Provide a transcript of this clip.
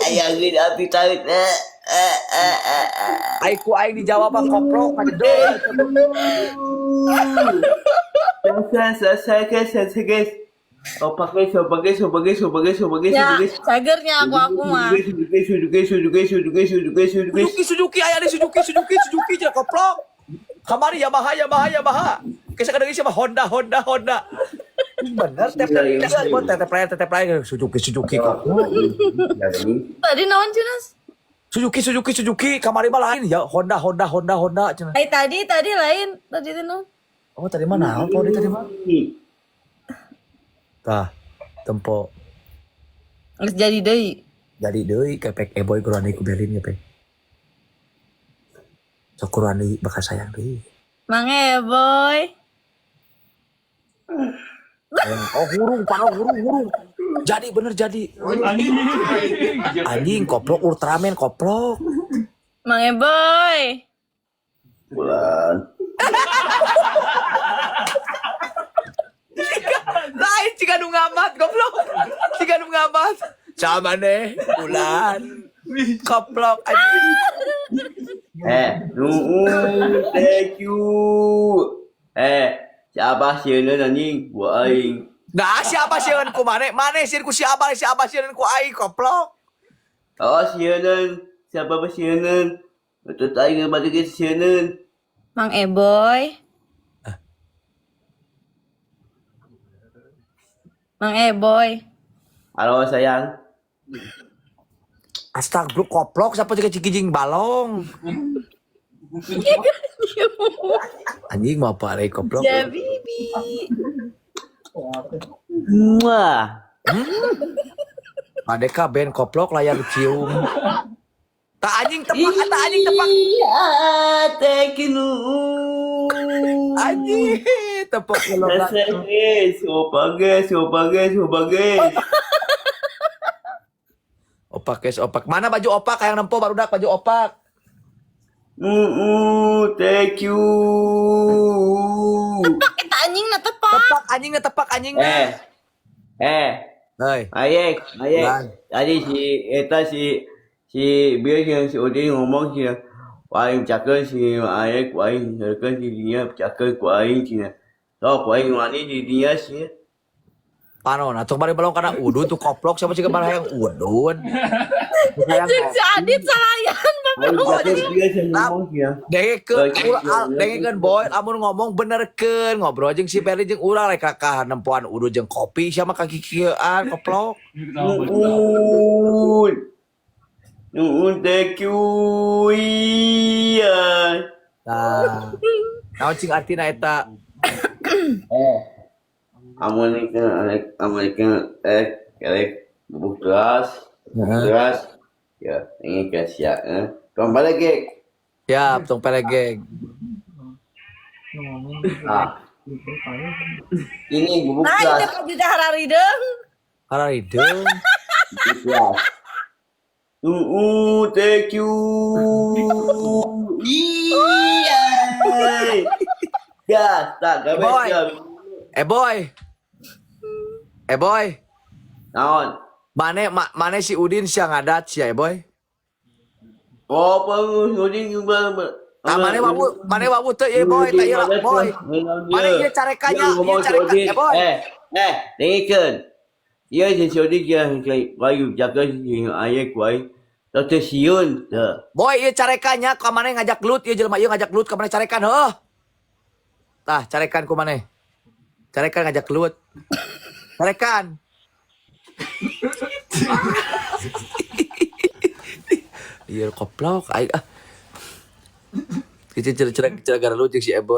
Ayangin api tarik. Aing ku aing dijawab mah koplok ngajedog. Selesai guys, selesai guys. Opak guys, opak guys, opak guys, opak guys, opak guys, Ya, opak guys. cagernya aku mah. Suzuki, Suzuki, Suzuki, Suzuki, Suzuki, Suzuki. Suzuki Suzuki aya di Suzuki Suzuki Suzuki cenah koplok. Kamari Yamaha Yamaha Yamaha. Geus kadang siapa Honda Honda Honda. Bener tep tep tep tep lain tep lain Suzuki Suzuki koplok. Tadi naon Cinas? Suzuki Suzuki Suzuki kamari mah lain ya Honda Honda Honda Honda cenah. Ay tadi tadi lain. Tadi teh naon? Oh tadi mah naon po tadi mah? Tah, tempo Geus jadi deui. Jadi deui kepek eboy kuruan deui ku Berlin kepek. Sok kuruan deui bakal sayang deui. Mang Eboy. Oh hurung pano hurung hurung. Jadi bener jadi. Anjing koplok Ultraman koplok. Mang Eboy. Bulan. Lain jika nu ngamat goblok. Jika nu ngamat. Sama nih bulan. Koplok anjing. Nuun, thank you. Siapa sih anjing? Gua aing. Nah, siapa sieun ku mane? Mane sieun ku siapa? Siapa sieun ku aing koplok? Oh, sieun. Siapa apa sieun? Betul aing balik ke sieun. Mang Eboy. Mang Eboy. Halo sayang. Astagfirullah koplok siapa juga cikijing balong. Anjing mau apa lagi koplok? Ya bibi. Muah. Adeka band koplok layar cium. Tak anjing tepak, tak anjing tepak. Iya, thank you. Anjing tepak koplok. Selesai guys, opa guys, opa guys, opa guys. Opak guys, opak. Mana baju opak yang nempo barudak baju opak. Thank you. Tepak eta anjing na tepak. Tepak anjing tepak anjing. Hei. Ayek, ayek. Lan. Tadi si eta si si biar si Udin ngomong si aing cakeun si ayek ku aing cakeun si dia cakeun ku aing cenah. Sok ku aing wani di dia sih. Panon atuh bari balong kana udun tuh koplok siapa sih kemarin hayang udun. Hayang Jeung si Adit salayan Aing cakeun dia sih ngomong sia. Dengekeun urang dengekeun boy lamun ngomong benerkeun ngobrol jeung si Berli jeung urang rek kakah nempoan udun jeung kopi sia mah kakikieuan koplok. Nuun. Nuun thank you. Iya. Tah. Naon cing artina eta? Amun Amerika kerek bubuk keras, keras. Ya, ini kasih ya. Tong balik gek. Siap tong pelegeng. Ah. Ini bubuk Nah, keras. itu baju teh hararideung. Hararideung. Bubuk keras. Thank you. Iya. Gas, tak gawe Boy. siap. Boy. Boy. Naon? Mane mane si Udin sia ngadat sia boy. Oh, peng Udin juga. Tah mane wawu teu ieu boy, tah ieu lah boy. Mane ieu carekannya, ieu carekan boy. Dengekeun. Ieu si Udin dia bayu jaga si ayek ku aing. Teu sieun teu. Boy, ieu carekannya ka mane ngajak gelut, ieu jelema ieu ngajak gelut ka mane carekan heuh. Tah, carekan ku mane. Carekan ngajak gelut. Carekan. Iya koplok aing ah. Kecil cerah-cerah gara lu jeung si Eboy.